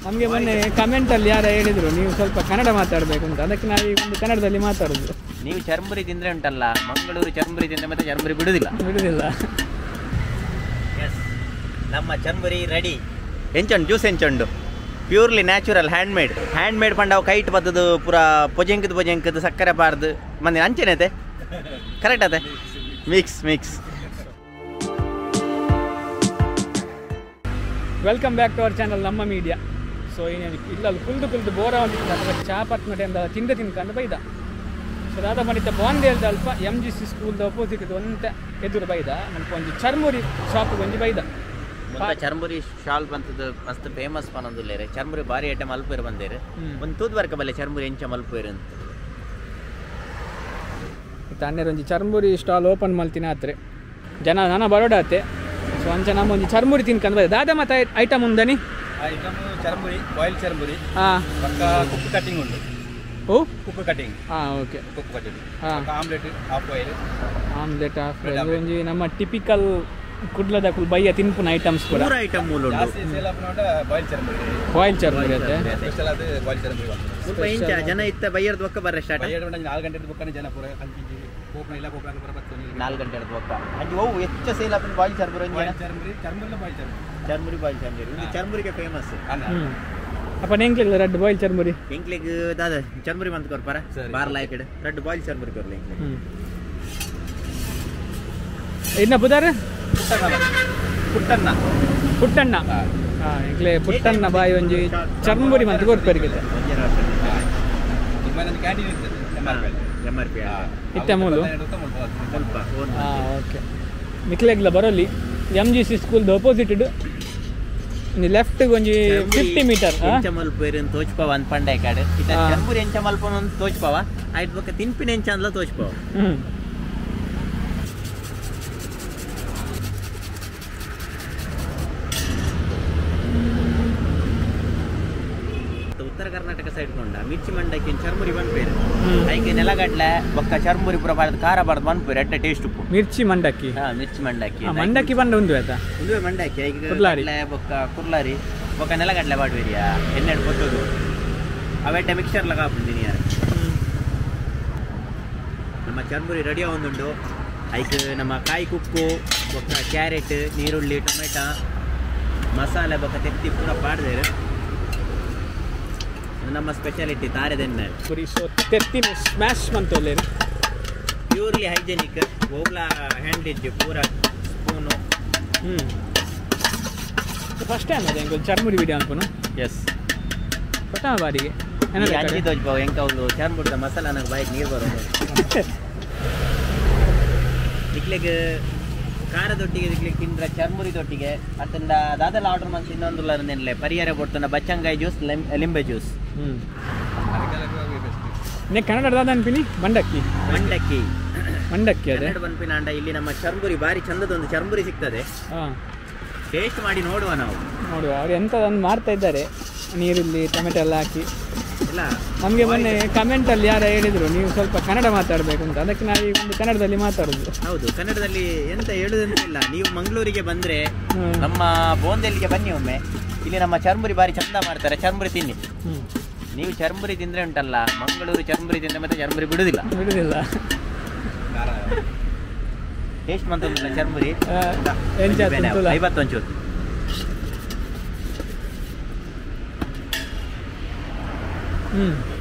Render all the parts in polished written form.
ನಮಗೆ ಮೊನ್ನೆ ಕಮೆಂಟಲ್ಲಿ ಯಾರು ಹೇಳಿದರು ನೀವು ಸ್ವಲ್ಪ ಕನ್ನಡ ಮಾತಾಡಬೇಕು ಅಂತ, ಅದಕ್ಕೆ ನಾವು ಈಗ ಒಂದು ಕನ್ನಡದಲ್ಲಿ ಮಾತಾಡೋದು. ನೀವು ಚರ್ಮುರಿ ತಿಂದರೆ ಉಂಟಲ್ಲ, ಮಂಗಳೂರು ಚರ್ಮುರಿ ತಿಂದರೆ ಮತ್ತೆ ಚರ್ಮುರಿ ಬಿಡುವುದಿಲ್ಲ. ಬಿಡುವುದಿಲ್ಲ. ಎಸ್, ನಮ್ಮ ಚರ್ಮುರಿ ರೆಡಿ. ಎಂಚುಂಡು ಜ್ಯೂಸ್ ಎಂಚುಂಡು, purely natural, hand made. Hand made ಪಂಡ ಅವು ಕೈಟ್ ಬತ್ತದು ಪೂರ ಪೊಜೆಂಕದ ಪೊಜೆಂಕದ ಸಕ್ಕರೆ ಪಾರ್ದು ಮಂದಿ ಅಂಚೆನೈತೆ, ಕರೆಕ್ಟ್ ಅದೇ mix mix. Welcome back to our channel ನಮ್ಮ ಮೀಡಿಯಾ. ಸೊ ಏನೇನು ಇಲ್ಲಲ್ಲಿ ಕುಲ್ದು ಕುಲ್ದು ಬೋರ ಅಥವಾ ಚಾಪತ್ ಮಟೆ ಅಂತ ತಿಂದ ತಿನ್ಕೊಂಡು ಬೈದ. ಸೊ ದಾದ ಮಡಿತ ಬಾಂದೇಲ್ದ ಅಲ್ಪ ಎಮ್ ಜಿ ಸಿ ಸ್ಕೂಲ್ದ ಅಪೋಸಿಟ್ ಒಂತ ಎದುರು ಬೈದ ನಲ್ಪ ಒಂಜಿ ಚರ್ಮುರಿ ಶಾಪ್ ಒಂಜಿ ಬೈದ. ಚರ್ಮುರಿ ಶಾಲ್ ಬಂತದ್ದು ಮಸ್ತ್ ಫೇಮಸ್ ಪನೊಂದುಲ್ಲೇರೆ. ಚರ್ಮುರಿ ಬಾರಿ ಐಟಮ್ ಅಲ್ಪೇರು ಬಂದೇರು, ಒಂದು ತೂದು ಬರ್ಕ ಬಲ್ಲೆ ಚರ್ಮುರಿ ಎಂಚ ಮಲ್ಪೇರು ಅಂತ. ತಣ್ಣೀರು ಒಂಜಿ ಚರ್ಮುರಿ ಸ್ಟಾಲ್ ಓಪನ್ ಮಲ್ತಿನ ಆತ್ರೆ ಜನ ನಾನ ಬರೋಡಾತೆ. ಸೊ ಅಂಚ ನಮ್ಮ ಒಂಜಿ ಚರ್ಮುರಿ ತಿನ್ಕೊಂಡು ಬೈದ. ದಾದ ಮತ್ತೆ item ಉಂದನಿ? Item churmuri, boil churmuri, ಪಕ್ಕ ಕುಕ್ಕು ಕಟಿಂಗ್ ಉಂಟು. ಓ ಕುಕ್ಕು ಕಟಿಂಗ್. ಹಾಂ ಓಕೆ, ಕುಕ್ಕು ಕಟಿಂಗ್. ಹಾಂ, omelette half boil, omelette half boil. ಒಂಜಿ ನಮ್ಮ ಟಿಪಿಕಲ್ ಕುಡ್ಲದ ಕುಲ್ ಬಯ್ಯ ತಿನ್ಪುನ ಐಟಮ್ಸ್ ಪೂರ. ಪೂರ ಐಟಮ್ ಮೂಲ ಉಂಟು. ಜಾಸ್ತಿ ಸೇಲ್ ಆಪುನ ಬಾಯ್ಲ್ ಚರ್ಮುರಿ. ಬಾಯ್ಲ್ ಚರ್ಮುರಿ ಅತ್ತೆ ಸ್ಪೆಷಲ್ ಅದು ಬಾಯ್ಲ್ ಚರ್ಮುರಿ. ಸ್ವಲ್ಪ ಇಂಚ ಜನ ಇತ್ತ ಬಯ್ಯರ್ದ ಬೊಕ್ಕ ಬರ್ರೆ ಸ್ಟಾರ್ಟ್. ಬಯ್ಯರ್ದ ಬೊಕ್ಕ 4 ಗಂಟೆದ ಬೊಕ್ಕನೆ ಜನ ಪೂರ ಅಂಚಿ ಕೋಪನ ಇಲ್ಲ ಕೋಪನ ಪೂರ ಬರ್ತದೆ. 4 ಗಂಟೆದ ಬೊಕ್ಕ ಅಂಚಿ ಓ ಹೆಚ್ಚ ಸೇಲ್ ಆಪುನ ಬಾಯ್ಲ್ ಚರ್ಮುರಿ. ಬಾಯ್ಲ್ ಚರ್ಮುರಿ, ಚರ್ಮುರಿಲ ಬಾಯ್ಲ್ ಚರ್ಮುರಿ, ಚರ್ಮುರಿ ಬಾಯ್ಲ್ ಚರ್ಮುರಿ ಇದು ಚರ್ಮುರಿಗೆ ಫೇಮಸ್. ಅಪ್ಪ ಎಂಕ್ಲೆಗ್ ರಡ್ಡ್ ಬಾಯ್ಲ್ ಚರ್ಮುರಿ. ಎಂಕ್ಲೆಗ್ ದಾದ ಚರ್ಮುರಿ ಮಂತ್ ಕೊರ್ಪಾರ ಬಾರ್ ಲಾಯ್ಕ್ ರಡ್ಡ್ ಬಾಯ್ಲ್ ಚರ್ಮುರಿ ಕೊರ್ಲೆ ಎಂಕ್ಲೆಗ್. ಇನ್ನ ಬುದಾರ ಪುಟ್ಟಣ್ಣ. ಪುಟ್ಟಣ್ಣ ಹಾಂ, ಎಂಕ್ಲೆ ಪುಟ್ಟಣ್ಣ ಬಾಯಿ ಒಂಜಿ ಚರ್ಮುರಿ ಮಂತ್ ಕೊರ್ಪರಿಗೆ. ಇತ್ತೆ ಮೂಲು. ಹಾಂ ಓಕೆ, ನಿಕ್ಲೆಗ್ಲ ಬರೋಲಿ ಎಮ್ ಜಿ ಸಿ ಸ್ಕೂಲ್ದ ಅಪೋಸಿಟ್ ಲೆಫ್ಟ್ ಒಂಜಿ 50 ಮೀಟರ್. ಎಂಚ ಮಲ್ಪೇರು ಅಂತ ತೋಚ್ಪವ ಅಂತ ಪಂಡೆ ಕಾಡು. ಇತ್ತ ಚರ್ಮುರಿ ಎಂಚ ಮಲ್ಪನ ಅಂತ ತೋಚ್ಪವ, ಆಯ್ತು ಬೊಕ್ಕ ತಿನ್ಪಿನ ಎಂಚ ಅಂದ್ಲ ತೋಚ್ಪವ. ಉತ್ತರ ಕರ್ನಾಟಕ ಸೈಡ್ ಕೊಂಡ ಮಿರ್ಚಿ ಮಂಡಕ್ಕಿ ಚರ್ಮುರಿ ಬಂದ್ಪೇರು. ಐಕೆ ನೆಲಗಡ್ಲೆ ಬೊಕ್ಕ ಚರ್ಮುರಿ ಪೂರ ಬಾರ್ದು ಖಾರ ಬಾರ್ದು ಬಂದ್ಪೇರು, ಎಡ್ಡೆ ಟೇಸ್ಟ್ ಉಪ್ಪು. ಮಿರ್ಚಿ ಮಂಡಕ್ಕಿ. ಹಾ, ಮಿರ್ಚಿ ಮಂಡಕ್ಕಿ. ಮಂಡಕ್ಕಿ ಬಂಡ ಒಂದು ಆಯ್ತಾ? ಒಂದುವೆ ಮಂಡಕ್ಕಿ. ಐಕೆ ಕಡ್ಲೆ ಬೊಕ್ಕ ಕುರ್ಲಾರಿ ಬೊಕ್ಕ ನೆಲಗಡ್ಲೆ ಬಾಡುವೇರಿಯಾ ಎಣ್ಣೆ ಕೊಟ್ಟದು ಅವೆಡ್ಡೆ ಮಿಕ್ಸರ್ ಲಗ ಹಾಪುಂದಿನಿ ಯಾರು. ನಮ್ಮ ಚರ್ಮುರಿ ರೆಡಿ ಒಂದುಂಡು. ಐಕ್ ನಮ್ಮ ಕಾಯಿ ಕುಕ್ಕು ಬೊಕ್ಕ ಕ್ಯಾರೆಟ್, ನೀರುಳ್ಳಿ, ಟೊಮೆಟೊ, ಮಸಾಲೆ ಬೊಕ್ಕ ತೆತ್ತಿ ಪೂರ ಪಾಡ್ದೇರು. ನಮ್ಮ ಸ್ಪೆಷಾಲಿಟಿ ತಾರೆದೆಣ್ಣೆ. ಸೊ ತೆತ್ತಿ ಸ್ಮ್ಯಾಶ್ ಮಂತೊಲ್ಲೇನು ಪ್ಯೂರ್ಲಿ ಹೈಜೆನಿಕ್, ಓವ್ಲ ಹ್ಯಾಂಡ್ ಇಜ್ಜಿ ಪೂರ ಸ್ಪೂನು. ಫಸ್ಟ್ ಟೈಮ್ ಅದೇ ಎಂಕ್ ಚರ್ಮುರಿ ವಿಡಿಯೋ ಅನ್ಪುನು. ಎಸ್, ಪ್ರಥಮ ಬಾರಿಗೆ ಅಂಚಿ ತೋಜ್ಪಾವು ಎಂಕ ಅವ್ಲು ಚರ್ಮುರಿದ ಮಸಾಲ ನಂಗೆ ಬಾಯಿಗೆ ನೀರು ಬರೋದು. ನಿಕ್ಲೆಗ್ ಖಾರದೊಟ್ಟಿಗೆ ನಿಕ್ಲೆಗ್ ತಿಂದ್ರೆ ಚರ್ಮುರಿ ದೊಟ್ಟಿಗೆ ಅತ್ತಂದ ದಾದೆಲ್ಲ ಆರ್ಡರ್ ಮಾಡಿ ತಿನ್ನೊಂದುಲ್ಲ ನೆನ್ಲೆ ಪರಿಹಾರ ಕೊಡ್ತಾನೆ ಬಚ್ಚಂಗಾಯಿ ಜ್ಯೂಸ್, ಲಿಂಬೆ ಜ್ಯೂಸ್. ನೇ ಕನ್ನಡ ದಾದ ಅನ್ಪಿನಿ ಮಂಡಕ್ಕಿ. ಮಂಡಕ್ಕಿ ಮಂಡಕ್ಕಿ ಅದೇ ಕನ್ನಡ ಬನ್ಪಿನ ಅಂಡ. ಇಲ್ಲಿ ನಮ್ಮ ಚರ್ಮುರಿ ಬಾರಿ ಚಂದದ ಒಂದು ಚರ್ಮುರಿ ಸಿಗ್ತದೆ. ಟೇಸ್ಟ್ ಮಾಡಿ ನೋಡುವ ನಾವು. ನೋಡುವ ಅವ್ರು ಎಂಥದನ್ನು ಮಾಡ್ತಾ ಇದ್ದಾರೆ, ನೀರುಳ್ಳಿ ಟೊಮೆಟೊ ಎಲ್ಲ ಹಾಕಿ. ಇಲ್ಲ, ನಮಗೆ ಮೊನ್ನೆ ಕಮೆಂಟಲ್ಲಿ ಯಾರು ಹೇಳಿದರು ನೀವು ಸ್ವಲ್ಪ ಕನ್ನಡ ಮಾತಾಡಬೇಕು ಅಂತ, ಅದಕ್ಕೆ ನಾವು ಈಗ ಒಂದು ಕನ್ನಡದಲ್ಲಿ ಮಾತಾಡೋದು. ಹೌದು, ಕನ್ನಡದಲ್ಲಿ ಎಂತ ಹೇಳುದಂತ ಇಲ್ಲ. ನೀವು ಮಂಗಳೂರಿಗೆ ಬಂದರೆ ನಮ್ಮ ಬೋಂದೆಲ್ಲಿಗೆ ಬನ್ನಿ ಒಮ್ಮೆ. ಇಲ್ಲಿ ನಮ್ಮ ಚರ್ಮುರಿ ಬಾರಿ ಚಂದ ಮಾಡ್ತಾರೆ, ಚರ್ಮುರಿ ತಿನ್ನಿ. ನೀವು ಚರ್ಮುರಿ ತಿಂದರೆ ಉಂಟಲ್ಲ, ಮಂಗಳೂರು ಚರ್ಮುರಿ ತಿಂದರೆ ಮತ್ತೆ ಚರ್ಮುರಿ ಬಿಡುವುದಿಲ್ಲ. ಬಿಡುವುದಿಲ್ಲ. ಟೇಸ್ಟ್ ಮಂತೊಂದಿಲ್ಲ ಚರ್ಮುರಿ. 51.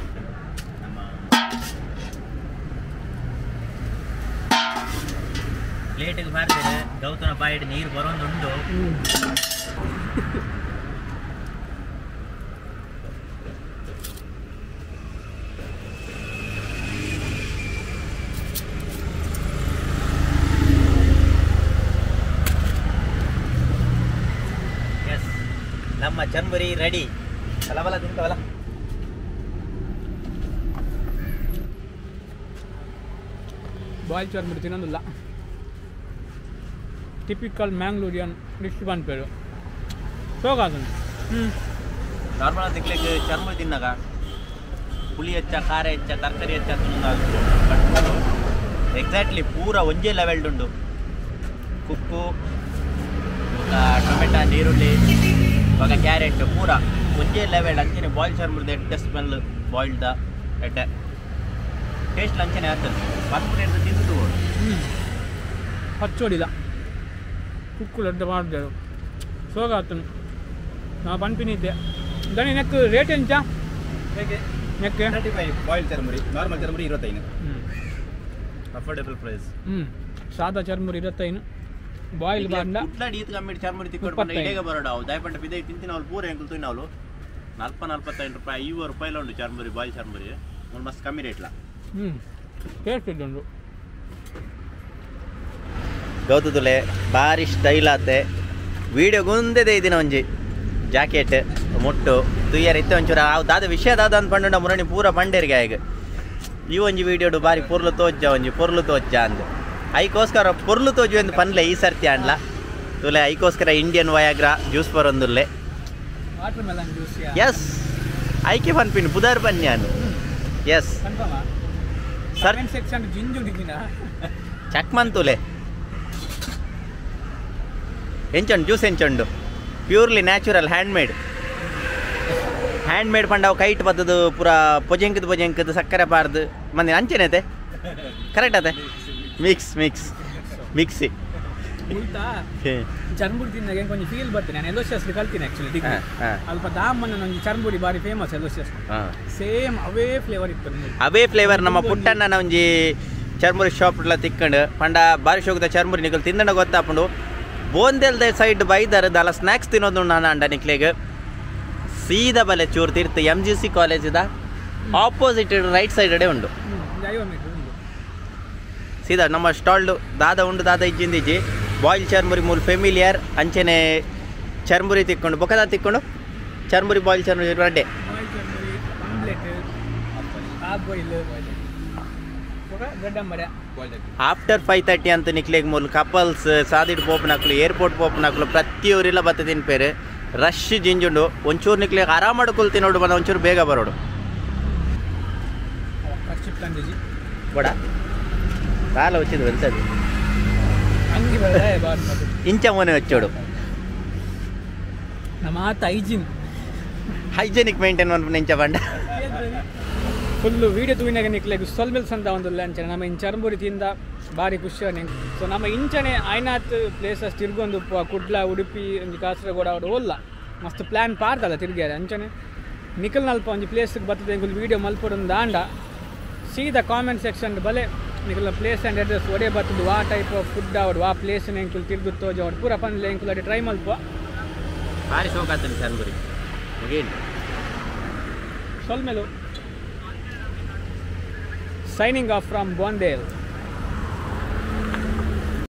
ಪ್ಲೇಟಿಗೆ ಮಾಡ್ತೇನೆ, ಗೌತಮ ಬಾಯಿಡ್ ನೀರು ಬರೋದುಂಟು. ಎಸ್, ನಮ್ಮ ಚರ್ಮುರಿ ರೆಡಿ. ಬಲ ತಿಂತವಲ್ಲ. ಬಾಯ್ಲ್ ಚರ್ಮುರಿ ತಿನ್ನೋದಿಲ್ಲ. ಟಿಪಿಕಲ್ ಮ್ಯಾಂಗ್ಳೂರಿಯನ್ ಡಿಶ್ ಬಂದ್ಪೇರು ಸೋಗಾದನು. ನಾರ್ಮಲ್ ತಿಕ್ಲಿಕ್ಕೆ ಚರ್ಮುರಿ ತಿನ್ನಾಗ ಪುಳಿ ಹೆಚ್ಚ, ಖಾರ ಹೆಚ್ಚ, ತರಕಾರಿ ಹೆಚ್ಚ ತಿನ್ನೋದು. ಬಟ್ ಎಕ್ಸಾಕ್ಟ್ಲಿ ಪೂರ ಒಂಜೇ ಲೆವೆಲ್ಡ್ ಉಂಡು. ಕುಕ್ಕು, ಟೊಮೆಟೊ, ನೀರುಳ್ಳಿ, ಬೊಕ ಕ್ಯಾರೆಟ್ ಪೂರ ಒಂಜೇ ಲೆವೆಲ್ ಅಂಚನೆ ಬಾಯ್ಲ್ ಚರ್ಮುರಿದ ಎಡ್ಡೆ ಸ್ಮೆಲ್ ಬಾಯ್ಲ್ದ ಎಡ್ಡೆ ಟೇಸ್ಟ್ ಅಂಚನೆ ಆಗ್ತದೆ ಪನ್ಪುನ ತಿಂದು ಪಚ್ಚೋಡಿಲ್ಲ ಕುಕ್ಕುಲು ಎಡ್ಡೆ ಮಾಡಿದೆವು ಸೋಗಾತನು ನಾ ಪನ್ಪಿನಿದ್ದೆ ದಣಿ ನೆಕ್ ರೇಟ್ ಎಂಚ ಹೇಗೆ neck 35 boil churmuri normal churmuri 25 affordable price. ಸಾದಾ ಚರ್ಮುರಿ 25 ಬಾಯ್ಲ್ ಬಾಂಡ ಕುಟ್ಲಾಡಿ ಈತ ಕಮ್ಮಿ ಚರ್ಮುರಿ ತಿಕ್ಕೊಂಡು ಬಂದ ಇಡೇಗ ಬರೋಡ ಅವು ದಾಯಪಂಡ ಬಿದೆ ತಿಂತಿನವಳು ಪೂರ ಎಂಕುಲು ತಿನ್ನವಳು 40-45 ರೂಪಾಯಿ 50 ರೂಪಾಯಿಲ ಉಂಡು ಚರ್ಮುರಿ ಬಾಯ್ಲ್ ಚರ್ಮುರಿ ಒಂದು ಮಸ್ತ್ ಕಮ್ಮಿ ರೇಟ್ಲ. ಟೇಸ್ಟ್ ಇದ್ದುಂಡು ಗೌತುಲೆ ಬಾರಿ ಸ್ಟೈಲ್ ಆತೆ ವಿಡಿಯೋ ಗುಂದೆದೆ ಇದಿನ ಒಂಜಿ ಜಾಕೆಟ್ ಮುಟ್ಟು ತುಯ್ಯರ್ ಇತ್ತೆ ಒಂಚೂರು ಅವು ದಾದ ವಿಷಯ ದಾದ ಅಂತ ಪಂಡ ಮುರಣಿ ಪೂರ ಪಂಡೇರಿಗೆ ಆಗ ಈ ಒಂಜಿ ವಿಡಿಯೋಡು ಬಾರಿ ಪೊರ್ಲು ತೋಜ್ಜ ಒಂಜಿ ಪೊರ್ಲು ತೋಜ್ಜ ಅಂದ್ ಐಕೋಸ್ಕರ ಪೊರ್ಲು ತೋಜು ಎಂದು ಪನ್ಲೆ ಈ ಸರ್ತಿ ಅಂಡ್ಲ ತುಲೆ ಐಕೋಸ್ಕರ ಇಂಡಿಯನ್ ವಯಾಗ್ರಾ ಜ್ಯೂಸ್ ಬರೊಂದುಲ್ಲೆ ಎಸ್ ಐಕೆ ಪನ್ಪಿನ್ ಪುದಾರ್ ಪನ್ಯಾನು ಎಸ್ ಸರ್ ಚಕ್ಮನ್ ತುಲೆ ಎಂಚಂಡು ಜ್ಯೂಸ್ ಎಂಚಂಡು purely natural hand made hand made ಪಂಡ ಅವು ಕೈಟ್ ಬತ್ತದು ಪೂರ ಪೊಜೆಂಕದ ಪೊಜೆಂಕದ ಸಕ್ಕರೆ ಬಾರ್ದು ಮಂದಿ ಅಂಚೆನೈತೆ ಕರೆಕ್ಟ್ ಅದೇ ಮಿಕ್ಸ್ ಮಿಕ್ಸ್ ಮಿಕ್ಸಿ ಚರ್ಮುರಿ ತಿನ್ನಾಗ ಒಂಜಿ ಫೀಲ್ ಬರ್ತೇನೆ ನಾನು ಎಲೋಶಿಯಸ್ ಕಲ್ತೀನಿ ಆಕ್ಚುಲಿ ಡಿಗ್ರಿ ಅಲ್ಪ ದಾಮಣ್ಣ ಒಂಜಿ ಚರ್ಮುರಿ ಬಾರಿ ಫೇಮಸ್ ಎಲೋಶಿಯಸ್ ಸೇಮ್ ಅವೇ ಫ್ಲೇವರ್ ಇತ್ತು ಅವೇ ಫ್ಲೇವರ್ ನಮ್ಮ ಪುಟ್ಟಣ್ಣನ ಒಂಜಿ ಚರ್ಮುರಿ ಶಾಪ್ ಎಲ್ಲ ತಿಕ್ಕಂಡು ಪಂಡ ಬಾರಿ ಶೋಕದ ಚರ್ಮುರಿ ನಿಕಲ್ ತಿಂದಣ ಗೊತ್ತಾಪುಂಡು ಬೋಂದೆಲ್ದ ಸೈಡ್ ಬೈದಾರ ದಾಲ ಸ್ನ್ಯಾಕ್ಸ್ ತಿನ್ನೋದು ನಾನು ಅಂಡ ನಿಕ್ಲೆಗ್ ಸೀದಾ ಬಲೆ ಚೂರು ತೀರ್ಥ ಎಮ್ ಜಿ ಸಿ ಕಾಲೇಜಿದ ಆಪೋಸಿಟ್ ರೈಟ್ ಸೈಡ್ ಉಂಡು ಸೀದಾ ನಮ್ಮ ಸ್ಟಾಲ್ಡು ದಾದ ಉಂಡು ದಾದ ಇಜ್ಜಿಂದಿಜ್ಜಿ ಬಾಯ್ಲ್ ಚರ್ಮುರಿ ಮೂಲ ಫೆಮಿಲಿಯರ್ ಅಂಚನೆ ಚರ್ಮುರಿ ತಿಕ್ಕೊಂಡು ಬೊಕದ ತಿಕ್ಕೊಂಡು ಚರ್ಮುರಿ ಬಾಯ್ಲ್ ಚರ್ಮುರಿ ರಡ್ಡೆ ಆಫ್ಟರ್ 5:30 ಅಂತ ನಿಕ್ಲೆಗ್ ಮೂಲ ಕಪಲ್ಸ್ ಸಾದಿಡ್ ಪೋಪನಕ್ಲು ಏರ್ಪೋರ್ಟ್ ಪೋಪನಕ್ಲು ಪ್ರತಿಯೊರಿಲ್ಲ ಬತ್ತ ತಿನ್ಪೇರು ರಶ್ ಜಿಂಜುಂಡು ಒಂಚೂರು ನಿಕ್ಲೆಗ್ ಆರಾಮ ತಿನ್ನೋಡು ಬಂದ ಒಂಚೂರು ಬೇಗ ಬರೋಡು ಬಡ ಕಾಲ వచ్చింది వెళ్తుంది ಇಂಚ ಮನೆ వచ్చాడు ನಮ್ಮ ಹೈಜಿನ್ ಹೈಜೆನಿಕ್ ಮೇಂಟೈನ್ ಮನ್ಪುನ ಇಂಚ ಬಂಡ ಫುಲ್ಲು ವೀಡಿಯೋ ತೂವಿನಾಗ ನಿಕ್ಲೆಗ್ ಸೊಲ್ಮೆಲ್ಸ್ ಅಂತ ಒಂದು ಅಂಚನೆ ನಮ್ಮ ಇನ್ ಚರ್ಮುರಿ ತಿಂದ ಭಾರಿ ಖುಷಿ ಸೊ ನಮ್ಮ ಇಂಚನೆ ಐನಾತ್ ಪ್ಲೇಸಸ್ ತಿರ್ಗೊಂದು ಕುಡ್ಲ ಉಡುಪಿ ಒಂಜಿ ಕಾಸರಗೋಡ ಅವ್ರು ಓಲ್ಲ ಮಸ್ತ್ ಪ್ಲ್ಯಾನ್ ಪಾರ್ದಲ್ಲ ತಿರ್ಗ್ಯಾರೆ ಅಂಚನೆ ನಿಖಲ್ ನಲ್ಪ ಒಂಜಿ ಪ್ಲೇಸ್ಗೆ ಬರ್ತದೆ ಎಂಕುಲು ವೀಡಿಯೋ ಮಲ್ಪೊಡೊಂದು ದಾಂಡ ಸೀದಾ ಕಾಮೆಂಟ್ ಸೆಕ್ಷನ್ ಬಲೆ ನಿಖಲ್ ಪ್ಲೇಸ್ ಆ್ಯಂಡ್ ಅಡ್ರೆಸ್ ಒಡೆ ಬರ್ತದೆ ವಾ ಟೈಪ್ ಆಫ್ ಫುಡ್ ಅವಡು ವಾ ಪ್ಲೇಸ್ ಎಂಕುಲು ತಿರ್ಗು ತೋಜ ಅವಡು ಪೂರ ಪನ್ಲೆ ಎಂಕುಲು ಅಡೆ ಟ್ರೈ ಮಲ್ಪ ಭಾರಿ ಸೋಕಾತನೆ ಚರ್ಮುರಿ ಸೊಲ್ಮೆಲು. Signing off from Bondel.